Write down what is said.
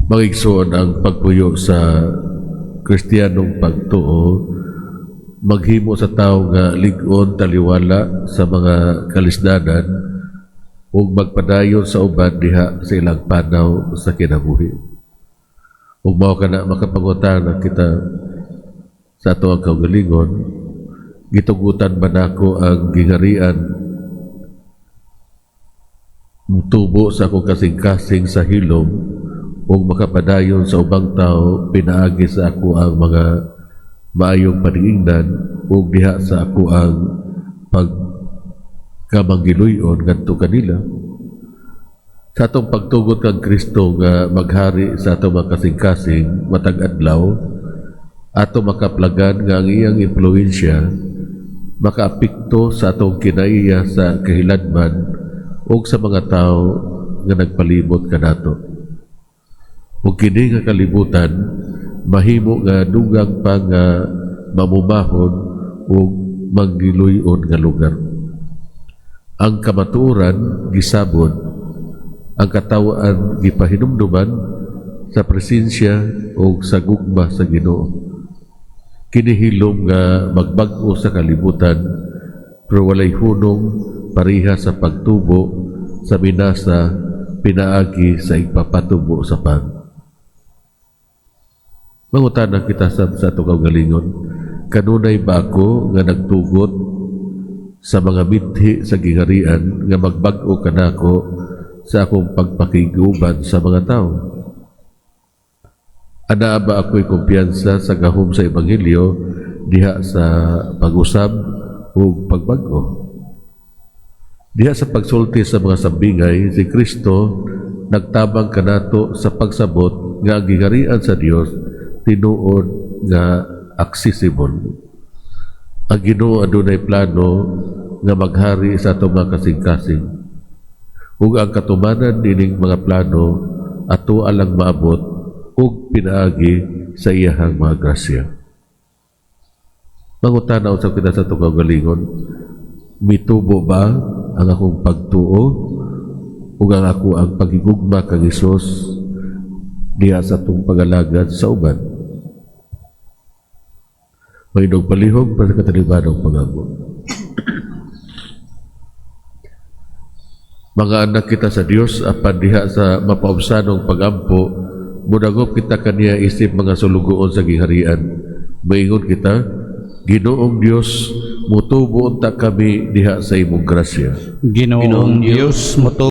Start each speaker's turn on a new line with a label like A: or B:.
A: Mga igsoon, ang pagpuyo sa Kristiyanong pagtuo maghimo sa tao nga lig-on taliwala sa mga kalisdanan ug magpadayon sa uban diha sa ilang panaw sa kinabuhi. Ug mao kana, makapangutana kita sa ato ang kaugalingon, gitugutan ba nako ang gingharian mutubo sa akong kasing-kasing sa hilom ug makapadayon sa ubang tao pinaagi sa ako ang mga maayong paningnan ug diha sa ako ang pagkamanggiluyon ngadto kanila? Sa atong pagtugot kang Kristo nga maghari sa atong mga kasing-kasing matag adlaw, ato makaplagan nga ang iyang impluwensya makaapekto sa atong kinaiya sa kahiladman ug sa mga tao nga nagpalibot kanato. Ug kini nga kalibutan mahimo nga dugang pa nga mamumahon ug manggiluyon nga lugar. Ang kamatuoran gisabon, ang katawhan gipahinumduman sa presensya ug sa gugma sa Ginoo. Kini hilom nga magbag-o sa kalibutan, pero walay hunong pareha sa pagtubo sa minasa pinaagi sa igpapatubo sa pan. Mangutana kita sa atong kaugalingon, kanunay ba ako nga nagtugot sa mga mithi sa gingharian nga magbag-o kanako sa akong pagpakiguban sa mga tao? Anaa ba ako'y kumpiyansa sa gahom sa Ebanghelyo diha sa pag-usab ug pagbag-o? Diha sa pagsulti sa mga sambingay, si Kristo nagtabang kanato sa pagsabot nga ang gingharian sa Dios tinuod nga accessible. Ang Ginoo adunay plano nga maghari sa atong mga kasing-kasing. Ug ang katumanan nining mga plano ato alang maabot ug pinaagi sa iyahang mga grasya. Mangutana usab kita sa atong kaugalingon, mitubo ba ang akong pagtuo ug ang ako ang pagigugma kang Hesus diha sa atong pagalagad sa uban? Mahindog palihog para sa katalibanong pag-amo. Mga anak kita sa Dios, apan diha sa mapaubsanong pagampo, mudagop kita kaniya isip mga sulugoon sa gingharian. Maingon kita, Ginoong Dios, mutubo unta kami diha sa imong grasya.
B: Ginoong Dios, mutubo